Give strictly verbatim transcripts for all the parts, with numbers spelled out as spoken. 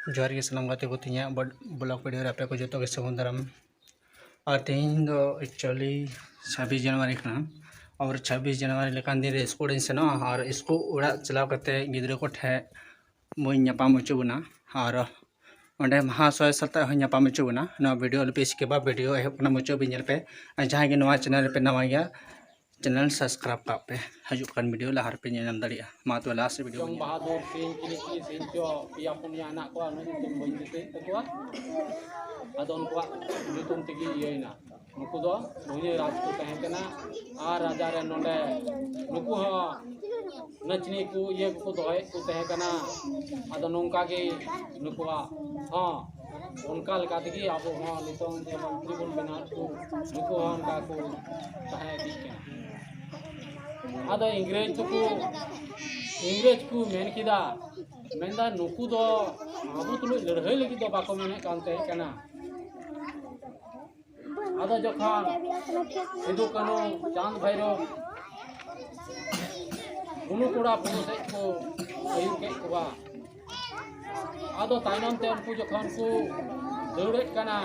ᱡᱚᱦᱟᱨ ᱜᱮ ᱥᱟᱱᱟᱢ ᱜᱟᱛᱮ ᱠᱚ, ᱛᱮᱦᱮᱧᱟᱜ ᱵᱚᱰ-, vlog video ᱨᱮ ᱟᱯᱮ ᱠᱚ ᱡᱚᱛᱚ ᱜᱮ ᱥᱟᱹᱜᱩᱱ ᱫᱟᱨᱟᱢ᱾ ᱟᱨ ᱛᱮᱦᱮᱧ ᱫᱚ actually ᱪᱷᱟᱵᱵᱤᱥ ᱡᱟᱱᱩᱣᱟᱨᱤ ᱠᱟᱱᱟ᱾ ᱟᱨ ᱪᱷᱟᱵᱵᱤᱥ ᱡᱟᱱᱩᱣᱟᱨᱤ ᱞᱮᱠᱟᱱ ᱫᱤᱱ ᱨᱮ ᱥᱠᱩᱞ ᱤᱧ ᱥᱮᱱᱚᱜᱼᱟ, ᱟᱨ ᱥᱠᱩᱞ ᱚᱲᱟᱜ ᱪᱟᱞᱟᱣ ᱠᱟᱛᱮ ᱜᱤᱫᱽᱨᱟᱹ ᱠᱚ ᱴᱷᱮᱱ ᱵᱚᱱ ᱧᱟᱯᱟᱢ ᱦᱚᱪᱚ ᱵᱚᱱᱟ᱾ ᱟᱨ ᱚᱸᱰᱮ ᱢᱟᱦᱟᱥᱚᱭ ᱥᱟᱛᱮᱜ ᱦᱚᱸ ᱧᱟᱯᱟᱢ ᱦᱚᱪᱚ ᱵᱚᱱᱟ᱾ ᱱᱚᱣᱟ video ᱟᱞᱚᱯᱮ skip ᱟ, video ᱮᱦᱚᱵ ᱠᱷᱚᱱᱟᱜ ᱢᱩᱪᱟᱹᱫ ᱵᱤᱱ ᱧᱮᱞ ᱯᱮ᱾ ᱟᱨ ᱡᱟᱦᱟᱸᱭ ᱜᱮ ᱱᱚᱣᱟ channel ᱨᱮᱯᱮ ᱱᱟᱣᱟ ᱜᱮᱭᱟ, channel subscribe ᱠᱟᱜ ᱯᱮ, ᱦᱤᱡᱩᱜ ᱠᱟᱱ video ᱞᱟᱦᱟ ᱨᱮᱯᱮ ᱧᱮᱞ ᱧᱟᱢ ᱫᱟᱲᱮᱭᱟᱜᱼᱟ᱾ ᱢᱟ ᱛᱚᱵᱮ last video ᱡᱚᱝ ᱵᱚᱱ ᱧᱮᱞᱟ᱾ ᱵᱟᱦᱟᱫᱩᱨ ᱥᱤᱝ ᱪᱤᱞᱤ ᱪᱤᱞᱤ ᱥᱤᱝ ᱪᱚ ᱯᱮᱭᱟ ᱯᱩᱱᱭᱟ ᱦᱮᱱᱟᱜ ᱠᱚᱣᱟ, ᱩᱱᱟᱹᱜ ᱧᱩᱛᱩᱢ ᱵᱟᱹᱧ ᱫᱤᱥᱟᱹᱭᱮᱫ ᱛᱟᱠᱚᱣᱟ᱾ ᱟᱫᱚ ᱩᱱᱠᱩᱣᱟᱜ ᱧᱩᱛᱩᱢ ᱛᱮᱜᱮ ᱤᱭᱟᱹᱭᱮᱱᱟ᱾ ᱱᱩᱠᱩ ᱫᱚ ᱵᱷᱩᱭᱟᱹᱝ ᱨᱟᱡᱽ ᱠᱚ ᱛᱟᱦᱮᱸ ᱠᱟᱱᱟ᱾ ᱟᱨ ᱨᱟᱡᱟ ᱨᱮᱱ ᱱᱚᱰᱮ ᱱᱩᱠᱩ ᱦᱚᱸ ᱱᱟᱪᱱᱤ ᱠᱚ ᱤᱭᱟᱹ ᱠᱚᱠᱚ ᱫᱚᱦᱚᱭᱮᱫ ᱠᱚ ᱛᱟᱦᱮᱸ ᱠᱟᱱᱟ᱾ ᱟᱫᱚ ᱱᱚᱝᱠᱟ ᱜᱮ ᱱᱩᱠᱩᱣᱟᱜ ᱦᱚᱸ ᱚᱱᱠᱟ ᱞᱮᱠᱟ ᱛᱮᱜᱮ ᱟᱵᱚ ᱦᱚᱸ ᱱᱤᱛᱚᱝ ᱡᱮ ᱢᱚᱱᱛᱨᱤ ᱵᱚᱱ ᱵᱮᱱᱟᱣᱮᱫ ᱠᱚ, ᱱᱩᱠᱩ ᱦᱚᱸ ᱚᱱᱠᱟ ᱠᱚ ᱛᱟᱦᱮᱸ ᱤᱫᱤᱜ ᱠᱟᱱᱟ᱾ ᱟᱫᱚ ᱤᱝᱨᱮᱡᱽ ᱫᱚᱠᱚ, ᱤᱝᱨᱮᱡᱽ ᱠᱚ ᱢᱮᱱ ᱠᱮᱫᱟ, ᱢᱮᱱᱫᱟ ᱱᱩᱠᱩ ᱫᱚ ᱟᱵᱚ ᱛᱩᱞᱩᱡ ᱞᱟᱹᱲᱦᱟᱹᱭ ᱞᱟᱹᱜᱤᱫ ᱫᱚ ᱵᱟᱠᱚ ᱢᱮᱱᱮᱫ ᱠᱟᱱ ᱛᱟᱦᱮᱸ ᱠᱟᱱᱟ᱾ ᱟᱫᱚ ᱡᱚᱠᱷᱚᱱ ᱥᱤᱫᱩ ᱠᱟᱹᱱᱦᱩ ᱪᱟᱸᱫ ᱵᱷᱟᱭᱨᱳ ᱵᱩᱱᱩ ᱠᱚᱲᱟ ᱵᱩᱱᱩ ᱥᱮᱫ ᱠᱚ ᱟᱹᱭᱩᱨ ᱠᱮᱫ ᱠᱚᱣᱟ, ᱟᱫᱚ ᱛᱟᱭᱱᱚᱢ ᱛᱮ ᱩᱱᱠᱩ ᱡᱚᱠᱷᱚᱱ ᱠᱚ ᱫᱟᱹᱲᱮᱫ ᱠᱟᱱᱟ,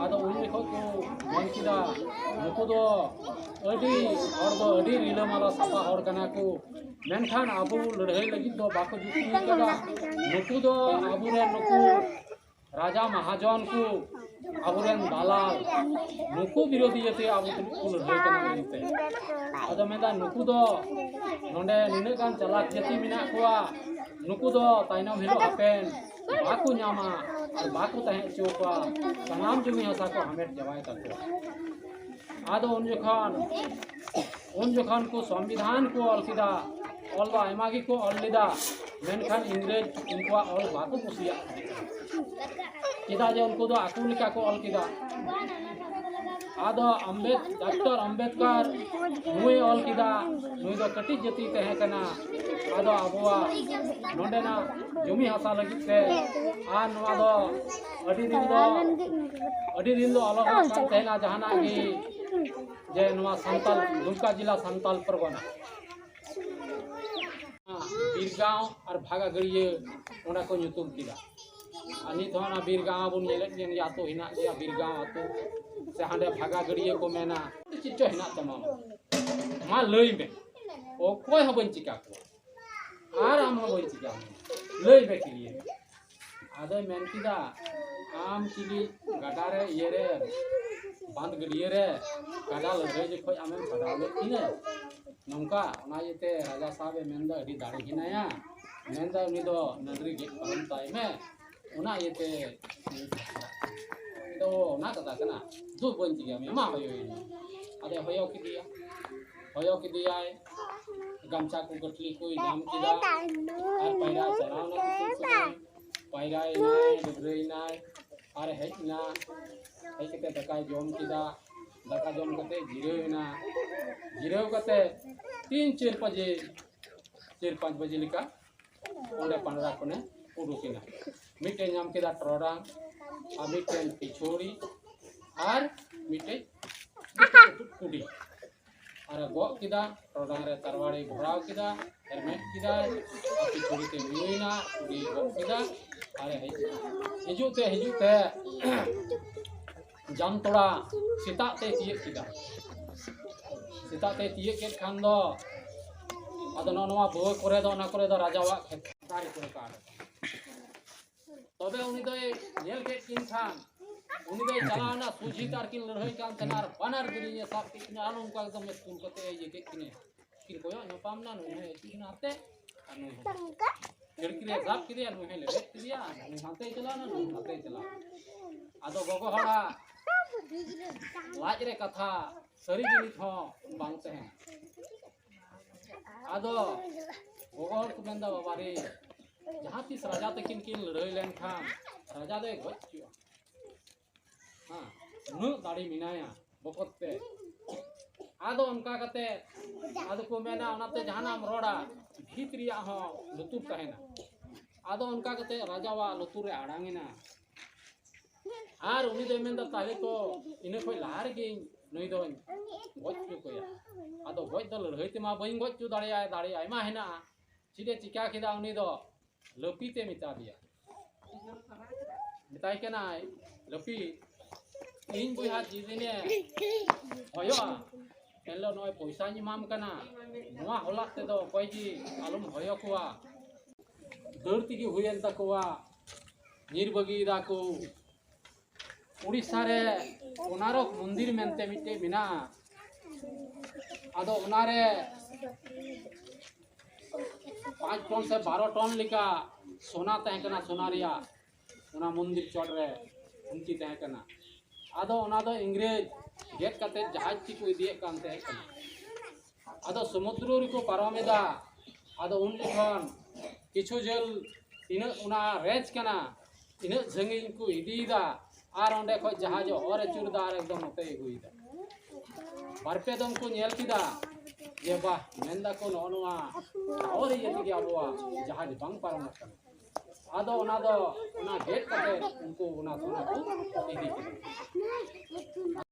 ᱟᱫᱚ ᱩᱱ ᱡᱚᱠᱷᱚᱱ ᱠᱚ ᱢᱮᱱ ᱠᱮᱫᱟ, ᱱᱩᱠᱩ ᱫᱚ ᱟᱹᱰᱤ ᱦᱚᱲ ᱫᱚ ᱟᱹᱰᱤ ᱨᱤᱞᱟᱹᱢᱟᱞᱟ ᱥᱟᱯᱷᱟ ᱦᱚᱲ ᱠᱟᱱᱟ ᱠᱚ, ᱢᱮᱱᱠᱷᱟᱱ ᱟᱵᱚ ᱞᱟᱹᱲᱦᱟᱹᱭ ᱞᱟᱹᱜᱤᱫ ᱫᱚ ᱵᱟᱠᱚ ᱡᱩᱠᱛᱤ ᱠᱟᱫᱟ᱾ ᱱᱩᱠᱩ ᱫᱚ ᱟᱵᱚᱨᱮᱱ ᱱᱩᱠᱩ ᱨᱟᱡᱟ ᱢᱟᱦᱟᱡᱚᱱ ᱠᱚ, ᱟᱵᱚᱨᱮᱱ ᱫᱟᱞᱟᱞ, ᱱᱩᱠᱩ ᱵᱤᱨᱳᱫᱷᱤᱭᱟᱹ ᱛᱮ ᱟᱵᱚ ᱛᱩᱞᱩᱡ ᱠᱚ ᱞᱟᱹᱲᱦᱟᱹᱭ ᱠᱟᱱᱟ ᱢᱮᱱᱛᱮ᱾ ᱟᱫᱚ ᱢᱮᱱᱫᱟ, ᱱᱩᱠᱩ ᱫᱚ ᱱᱚᱰᱮ ᱱᱤᱱᱟᱹᱜ ᱜᱟᱱ ᱪᱟᱞᱟᱠ ᱡᱟᱹᱛᱤ ᱢᱮᱱᱟᱜ ᱠᱚᱣᱟ, ᱱᱩᱠᱩ ᱫᱚ ᱛᱟᱭᱱᱚᱢ ᱦᱤᱞᱳᱜ ᱦᱟᱯᱮᱱ ᱵᱟᱠᱚ ᱧᱟᱢᱟ ᱟᱨ ᱵᱟᱠᱚ ᱛᱟᱦᱮᱸ ᱦᱚᱪᱚ ᱠᱚᱣᱟ, ᱥᱟᱱᱟᱢ ᱡᱩᱢᱤ ᱦᱟᱥᱟ ᱠᱚ ᱦᱟᱢᱮᱴ ᱪᱟᱵᱟᱭ ᱛᱟᱠᱚᱣᱟ᱾ ᱟᱫᱚ ᱩᱱ ᱡᱚᱠᱷᱚᱱ, ᱩᱱ ᱡᱚᱠᱷᱚᱱ ᱠᱚ ᱥᱚᱝᱵᱤᱫᱷᱟᱱ ᱠᱚ ᱚᱞ ᱠᱮᱫᱟ, ᱚᱞ ᱫᱚ ᱟᱭᱢᱟ ᱜᱮᱠᱚ ᱚᱞ ᱞᱮᱫᱟ, ᱢᱮᱱᱠᱷᱟᱱ ᱤᱝᱨᱮᱡᱽ ᱩᱱᱠᱩᱣᱟᱜ ᱚᱞ ᱵᱟᱠᱚ ᱠᱩᱥᱤᱭᱟᱜ ᱠᱟᱱᱟ᱾ ᱪᱮᱫᱟᱜ ᱡᱮ ᱩᱱᱠᱩ ᱫᱚ ᱟᱠᱚ ᱞᱮᱠᱟ ᱠᱚ ᱚᱞ ᱠᱮᱫᱟ᱾ ᱟᱫᱚ ᱟᱢᱵᱮᱫ-, ᱰᱟᱠᱛᱚᱨ ᱟᱢᱵᱮᱫᱠᱟᱨ ᱱᱩᱭ ᱚᱞ ᱠᱮᱫᱟ, ᱱᱩᱭ ᱫᱚ ᱠᱟᱹᱴᱤᱡ ᱡᱟᱹᱛᱤ ᱛᱟᱦᱮᱸ ᱠᱟᱱᱟ᱾ ᱟᱫᱚ ᱟᱵᱚᱣᱟᱜ ᱱᱚᱰᱮᱱᱟᱜ ᱡᱩᱢᱤ ᱦᱟᱥᱟ ᱞᱟᱹᱜᱤᱫ ᱛᱮ, ᱟᱨ ᱱᱚᱣᱟ ᱫᱚ ᱟᱹᱰᱤ ᱫᱤᱱ ᱫᱚ, ᱟᱹᱰᱤ ᱫᱤᱱ ᱫᱚ ᱟᱞᱚ ᱦᱩᱭᱩᱜ ᱠᱟᱱ ᱛᱟᱦᱮᱱᱟ ᱡᱟᱦᱟᱱᱟᱜ ᱜᱮ, ᱡᱮ ᱱᱚᱣᱟ ᱥᱟᱱᱛᱟᱞ, ᱫᱩᱢᱠᱟ ᱡᱮᱞᱟ ᱥᱟᱱᱛᱟᱞ ᱯᱚᱨᱜᱚᱱᱟ, ᱵᱤᱨᱜᱟᱸᱣ ᱟᱨ ᱵᱷᱟᱜᱟᱜᱟᱹᱲᱭᱟᱹ ᱚᱱᱟ ᱠᱚ ᱧᱩᱛᱩᱢ ᱠᱮᱫᱟ᱾ ᱟᱨ ᱱᱤᱛ ᱦᱚᱸ ᱚᱱᱟ ᱵᱤᱨ ᱜᱟᱶ ᱵᱚᱱ ᱧᱮᱞᱮᱫ ᱜᱮᱭᱟ, ᱟᱹᱛᱩ ᱦᱮᱱᱟᱜ ᱜᱮᱭᱟ, ᱵᱤᱨ ᱜᱟᱶ ᱟᱹᱛᱩ, ᱥᱮ ᱦᱟᱸᱰᱮ ᱵᱷᱟᱜᱟ ᱜᱟᱹᱰᱭᱟᱹ ᱠᱚ ᱢᱮᱱᱟ᱾ ᱪᱮᱫ ᱪᱚ ᱦᱮᱱᱟᱜ ᱛᱟᱢᱟ? ᱢᱟ ᱞᱟᱹᱭ ᱢᱮ, ᱚᱠᱚᱭ ᱦᱚᱸ ᱵᱟᱹᱧ ᱪᱤᱠᱟ ᱠᱚᱣᱟ, ᱟᱨ ᱟᱢ ᱦᱚᱸ ᱵᱟᱹᱧ ᱪᱤᱠᱟ ᱢᱮᱭᱟ᱾ ᱞᱟᱹᱭ ᱢᱮ ᱠᱤᱨᱤᱭᱟᱹ᱾ ᱟᱫᱚᱭ ᱢᱮᱱ ᱠᱮᱫᱟ, ᱟᱢ ᱪᱤᱞᱤ ᱜᱟᱰᱟ ᱨᱮ, ᱤᱭᱟᱹ ᱨᱮ, ᱵᱟᱸᱫᱽ ᱜᱟᱹᱰᱭᱟᱹ ᱨᱮ ᱜᱟᱰᱟ ᱞᱟᱹᱲᱦᱟᱹᱭ ᱡᱚᱠᱷᱚᱡ ᱟᱢᱮᱢ ᱪᱷᱟᱰᱟᱣ ᱞᱮᱫ ᱠᱤᱱᱟᱹ? ᱱᱚᱝᱠᱟ᱾ ᱚᱱᱟ ᱤᱭᱟᱹᱛᱮ ᱨᱟᱡᱟ ᱥᱟᱦᱮᱵ ᱮ ᱢᱮᱱᱫᱟ, ᱟᱹᱰᱤ ᱫᱟᱲᱮ ᱦᱮᱱᱟᱭᱟ, ᱢᱮᱱᱫᱟ ᱩᱱᱤ ᱫᱚ ᱱᱟᱹᱰᱨᱤ ᱜᱮᱫ ᱯᱟᱨᱚᱢ ᱛᱟᱭ ᱢᱮ᱾ ᱚᱱᱟ ᱤᱭᱟᱹᱛᱮ ᱩᱱᱤ ᱫᱚ ᱚᱱᱟ ᱠᱟᱛᱷᱟ ᱠᱟᱱᱟ, ᱫᱩ ᱵᱟᱹᱧ ᱪᱤᱠᱟᱹᱭᱟ, ᱢᱟ ᱦᱚᱭᱚᱭᱮᱱᱟ᱾ ᱟᱫᱚ ᱦᱚᱭᱚ ᱠᱮᱫᱮᱭᱟ, ᱦᱚᱭᱚ ᱠᱮᱫᱮᱭᱟᱭ, ᱜᱟᱢᱪᱷᱟ ᱠᱚ ᱜᱟᱹᱴᱷᱞᱤ ᱠᱚᱭ ᱧᱟᱢ ᱠᱮᱫᱟ, ᱟᱨ ᱯᱟᱭᱨᱟ ᱪᱟᱞᱟᱣ ᱮᱱᱟ ᱛᱩᱯᱩᱱ ᱥᱚᱢᱚᱭ᱾ ᱯᱟᱭᱨᱟᱭᱮᱱᱟᱭ, ᱰᱟᱹᱵᱽᱨᱟᱹᱭᱮᱱᱟᱭ, ᱟᱨ ᱦᱮᱡ ᱮᱱᱟ᱾ ᱦᱮᱡ ᱠᱟᱛᱮ ᱫᱟᱠᱟᱭ ᱡᱚᱢ ᱠᱮᱫᱟ, ᱫᱟᱠᱟ ᱡᱚᱢ ᱠᱟᱛᱮ ᱡᱤᱨᱟᱹᱣ ᱮᱱᱟ᱾ ᱡᱤᱨᱟᱹᱣ ᱠᱟᱛᱮ ᱛᱤᱱ ᱪᱟᱨ ᱵᱟᱡᱮ, ᱪᱟᱨ ᱯᱟᱸᱪ ᱵᱟᱡᱮ ᱞᱮᱠᱟ ᱚᱸᱰᱮ ᱯᱟᱸᱰᱨᱟ ᱠᱷᱚᱱᱮ ᱩᱰᱩᱠ ᱮᱱᱟ᱾ ᱢᱤᱫᱴᱮᱱ ᱧᱟᱢ ᱠᱮᱫᱟ ᱴᱚᱨᱚᱰᱟᱝ, ᱟᱨ ᱢᱤᱫᱴᱮᱱ ᱯᱤᱪᱷᱩᱲᱤ, ᱟᱨ ᱢᱤᱫᱴᱮᱱ ᱠᱩᱰᱤ᱾ ᱟᱨᱮ ᱜᱚᱜ ᱠᱮᱫᱟ, ᱴᱚᱨᱚᱰᱟᱝ ᱨᱮ ᱛᱟᱨᱣᱟᱲᱮ ᱵᱷᱚᱨᱟᱣ ᱠᱮᱫᱟ, ᱦᱮᱨᱢᱮᱫ ᱠᱮᱫᱟᱭ, ᱟᱨ ᱯᱤᱪᱷᱩᱲᱤ ᱛᱮ ᱧᱩᱭᱮᱱᱟ, ᱠᱩᱰᱤ ᱜᱚᱜ ᱠᱮᱫᱟ, ᱟᱨᱮ ᱦᱮᱡ ᱮᱱᱟ᱾ ᱦᱤᱡᱩᱜ ᱛᱮ, ᱦᱤᱡᱩᱜ ᱛᱮ ᱡᱟᱢᱛᱚᱲᱟ ᱥᱮᱛᱟᱜ ᱛᱮᱭ ᱛᱤᱭᱟᱹᱜ ᱠᱮᱫᱟ᱾ ᱥᱮᱛᱟᱜ ᱛᱮᱭ ᱛᱤᱭᱟᱹᱜ ᱠᱮᱫ ᱠᱷᱟᱱ ᱫᱚ, ᱟᱫᱚ ᱱᱚᱜᱼᱚ ᱱᱚᱣᱟ ᱵᱟᱹᱭᱦᱟᱹᱲ ᱠᱚᱨᱮ ᱫᱚ, ᱚᱱᱟ ᱠᱚᱨᱮ ᱫᱚ ᱨᱟᱡᱟᱣᱟᱜ ᱠᱷᱮᱛ ᱫᱟᱨᱮ ᱠᱚ ᱠᱟᱱ᱾ ᱛᱚᱵᱮ ᱩᱱᱤ ᱫᱚᱭ ᱧᱮᱞ ᱠᱮᱫ ᱠᱤᱱ ᱠᱷᱟᱱ, ᱩᱱᱤ ᱫᱚᱭ ᱪᱟᱞᱟᱣ ᱮᱱᱟ, ᱥᱚᱡᱷᱮ ᱛᱮ ᱟᱨᱠᱤᱱ ᱞᱟᱹᱲᱦᱟᱹᱭ ᱠᱟᱱ ᱛᱟᱦᱮᱱᱟ, ᱟᱨ ᱵᱟᱱᱟᱨ ᱜᱮ ᱤᱧᱮ ᱥᱟᱵ ᱠᱮᱫ ᱠᱤᱱᱟ, ᱟᱨ ᱱᱚᱝᱠᱟ ᱮᱠᱫᱚᱢ ᱢᱮᱫ ᱛᱩᱞ ᱠᱟᱛᱮ ᱤᱭᱟᱹ ᱠᱮᱫ ᱠᱤᱱᱟᱹ᱾ ᱠᱤᱱ ᱠᱚᱭᱚᱜ ᱧᱟᱯᱟᱢ ᱮᱱᱟ, ᱱᱩᱭ ᱦᱚᱸᱭ ᱟᱹᱪᱩᱨ ᱮᱱᱟ ᱦᱟᱱᱛᱮ, ᱟᱨ ᱱᱩᱭ ᱦᱚᱸ᱾ ᱠᱷᱤᱲᱠᱤ ᱨᱮ ᱥᱟᱵ ᱠᱮᱫᱮᱭᱟ, ᱱᱩᱭ ᱦᱚᱸᱭ ᱞᱮᱵᱮᱫ ᱠᱮᱫᱮᱭᱟ, ᱱᱩᱭ ᱦᱟᱱᱛᱮᱭ ᱪᱟᱞᱟᱣ ᱮᱱᱟ, ᱱᱩᱭ ᱦᱟᱱᱛᱮᱭ ᱪᱟᱞᱟᱣ ᱮᱱᱟ᱾ ᱟᱫᱚ ᱜᱚᱜᱚ ᱦᱚᱲᱟᱜ ᱞᱟᱡ ᱨᱮ ᱠᱟᱛᱷᱟ ᱥᱟᱹᱨᱤ ᱜᱮ ᱱᱤᱛ ᱦᱚᱸ ᱵᱟᱝ ᱛᱟᱦᱮᱱ᱾ ᱟᱫᱚ ᱜᱚᱜᱚ ᱦᱚᱲ ᱠᱚ ᱢᱮᱱᱫᱟ, "ᱵᱟᱵᱟ ᱨᱮ, ᱡᱟᱦᱟᱸ ᱛᱤᱥ ᱨᱟᱡᱟ ᱛᱟᱹᱠᱤᱱ ᱠᱤᱱ ᱞᱟᱹᱲᱦᱟᱹᱭ ᱞᱮᱱᱠᱷᱟᱱ ᱨᱟᱡᱟ ᱫᱚᱭ ᱜᱚᱡ ᱦᱚᱪᱚᱜᱼᱟ᱾ ᱦᱮᱸ, ᱩᱱᱟᱹᱜ ᱫᱟᱲᱮ ᱢᱮᱱᱟᱭᱟ ᱵᱚᱠᱚᱛ ᱛᱮ᱾" ᱟᱫᱚ ᱚᱱᱠᱟ ᱠᱟᱛᱮ ᱟᱫᱚ ᱠᱚ ᱢᱮᱱᱟ, ᱚᱱᱟᱛᱮ ᱡᱟᱦᱟᱱᱟᱜ ᱮᱢ ᱨᱚᱲᱟ, ᱵᱷᱤᱛ ᱨᱮᱭᱟᱜ ᱦᱚᱸ ᱞᱩᱛᱩᱨ ᱛᱟᱦᱮᱱᱟ᱾ ᱟᱫᱚ ᱚᱱᱠᱟ ᱠᱟᱛᱮ ᱨᱟᱡᱟᱣᱟᱜ ᱞᱩᱛᱩᱨ ᱨᱮ ᱟᱲᱟᱝ ᱮᱱᱟ᱾ ᱟᱨ ᱩᱱᱤ ᱫᱚᱭ ᱢᱮᱱᱫᱟ, "ᱛᱟᱦᱞᱮ ᱛᱚ ᱤᱱᱟᱹ ᱠᱷᱚᱡ ᱞᱟᱦᱟ ᱨᱮᱜᱮᱧ ᱱᱩᱭ ᱫᱚᱧ ᱜᱚᱡ ᱦᱚᱪᱚ ᱠᱟᱭᱟ᱾ ᱟᱫᱚ ᱜᱚᱡ ᱫᱚ ᱞᱟᱹᱲᱦᱟᱹᱭ ᱛᱮᱢᱟ ᱵᱟᱹᱧ ᱜᱚᱡ ᱦᱚᱪᱚ ᱫᱟᱲᱮᱭᱟᱭ, ᱫᱟᱲᱮ ᱟᱭᱢᱟ ᱦᱮᱱᱟᱜᱼᱟ᱾" ᱪᱮᱫ ᱮ ᱪᱤᱠᱟ ᱠᱮᱫᱟ? ᱩᱱᱤ ᱫᱚ ᱞᱟᱹᱯᱤᱛ ᱮ ᱢᱮᱛᱟ ᱫᱮᱭᱟ, ᱢᱮᱛᱟᱭ ᱠᱟᱱᱟᱭ, ᱞᱟᱹᱯᱤ, ᱤᱧ ᱵᱚᱭᱦᱟ ᱡᱮᱫᱤᱱᱮ ᱦᱚᱭᱚᱜᱼᱟ, ᱮᱱᱦᱤᱞᱳᱜ ᱱᱚᱜᱼᱚᱭ ᱯᱚᱭᱥᱟᱧ ᱮᱢᱟᱢ ᱠᱟᱱᱟ, ᱱᱚᱣᱟ ᱦᱚᱞᱟᱫ ᱛᱮᱫᱚ ᱚᱠᱚᱭ ᱜᱮ ᱟᱞᱚᱢ ᱦᱚᱭᱚ ᱠᱚᱣᱟ᱾ ᱫᱟᱹᱲ ᱛᱮᱜᱮ ᱦᱩᱭᱮᱱ ᱛᱟᱠᱚᱣᱟ, ᱧᱤᱨ ᱵᱟᱹᱜᱤᱭᱮᱫᱟ ᱠᱚ᱾ ᱩᱲᱤᱥᱥᱟ ᱨᱮ ᱠᱳᱱᱟᱨᱚᱠ ᱢᱚᱱᱫᱤᱨ ᱢᱮᱱᱛᱮ ᱢᱤᱫᱴᱮᱡ ᱢᱮᱱᱟᱜᱼᱟ᱾ ᱟᱫᱚ ᱚᱱᱟᱨᱮ ᱯᱟᱸᱪ ᱴᱚᱱ ᱥᱮ ᱵᱟᱨᱚ ᱴᱚᱱ ᱞᱮᱠᱟ ᱥᱳᱱᱟ ᱛᱟᱦᱮᱸ ᱠᱟᱱᱟ, ᱥᱳᱱᱟ ᱨᱮᱭᱟᱜ ᱚᱱᱟ ᱢᱚᱱᱫᱤᱨ ᱪᱚᱴ ᱨᱮ ᱠᱷᱩᱱᱴᱤ ᱛᱟᱦᱮᱸ ᱠᱟᱱᱟ᱾ ᱟᱫᱚ ᱚᱱᱟ ᱫᱚ ᱤᱝᱨᱮᱡᱽ ᱜᱮᱫ ᱠᱟᱛᱮ ᱡᱟᱦᱟᱡᱽ ᱛᱮᱠᱚ ᱤᱫᱤᱭᱮᱫ ᱠᱟᱱ ᱛᱟᱦᱮᱸ ᱠᱟᱱᱟ᱾ ᱟᱫᱚ ᱥᱚᱢᱩᱫᱨᱚ ᱨᱮᱠᱚ ᱯᱟᱨᱚᱢ ᱮᱫᱟ᱾ ᱟᱫᱚ ᱩᱱ ᱡᱚᱠᱷᱚᱱ ᱠᱤᱪᱷᱩ ᱡᱷᱟᱹᱞ ᱛᱤᱱᱟᱹᱜ ᱚᱱᱟ ᱨᱮᱸᱡᱽ ᱠᱟᱱᱟ, ᱤᱱᱟᱹᱜ ᱥᱟᱺᱜᱤᱧ ᱠᱚ ᱤᱫᱤᱭᱮᱫᱟ᱾ ᱟᱨ ᱚᱸᱰᱮ ᱠᱷᱚᱡ ᱡᱟᱦᱟᱡᱽ ᱮ ᱚᱨ ᱟᱹᱪᱩᱨ ᱮᱫᱟ ᱟᱨ ᱮᱠᱫᱚᱢ ᱱᱚᱛᱮᱭ ᱟᱹᱜᱩᱭᱮᱫᱟ᱾ ᱵᱟᱨ ᱯᱮ ᱫᱚᱢ ᱠᱚ ᱧᱮᱞ ᱠᱮᱫᱟ ᱡᱮ ᱵᱟᱦ, ᱢᱮᱱ ᱫᱟᱠᱚ ᱱᱚᱜᱼᱚ ᱱᱚᱣᱟ ᱚᱨ ᱤᱭᱟᱹ ᱛᱮᱜᱮ ᱟᱵᱚᱣᱟᱜ ᱡᱟᱦᱟᱡᱽ ᱵᱟᱝ ᱯᱟᱨᱚᱢᱚᱜ ᱠᱟᱱᱟ᱾ ᱟᱫᱚ ᱚᱱᱟ ᱫᱚ ᱚᱱᱟ ᱜᱮᱫ ᱠᱟᱛᱮ ᱩᱱᱠᱩ ᱚᱱᱟ ᱥᱳᱱᱟ ᱠᱚ ᱤᱫᱤ ᱠᱮᱫᱟ᱾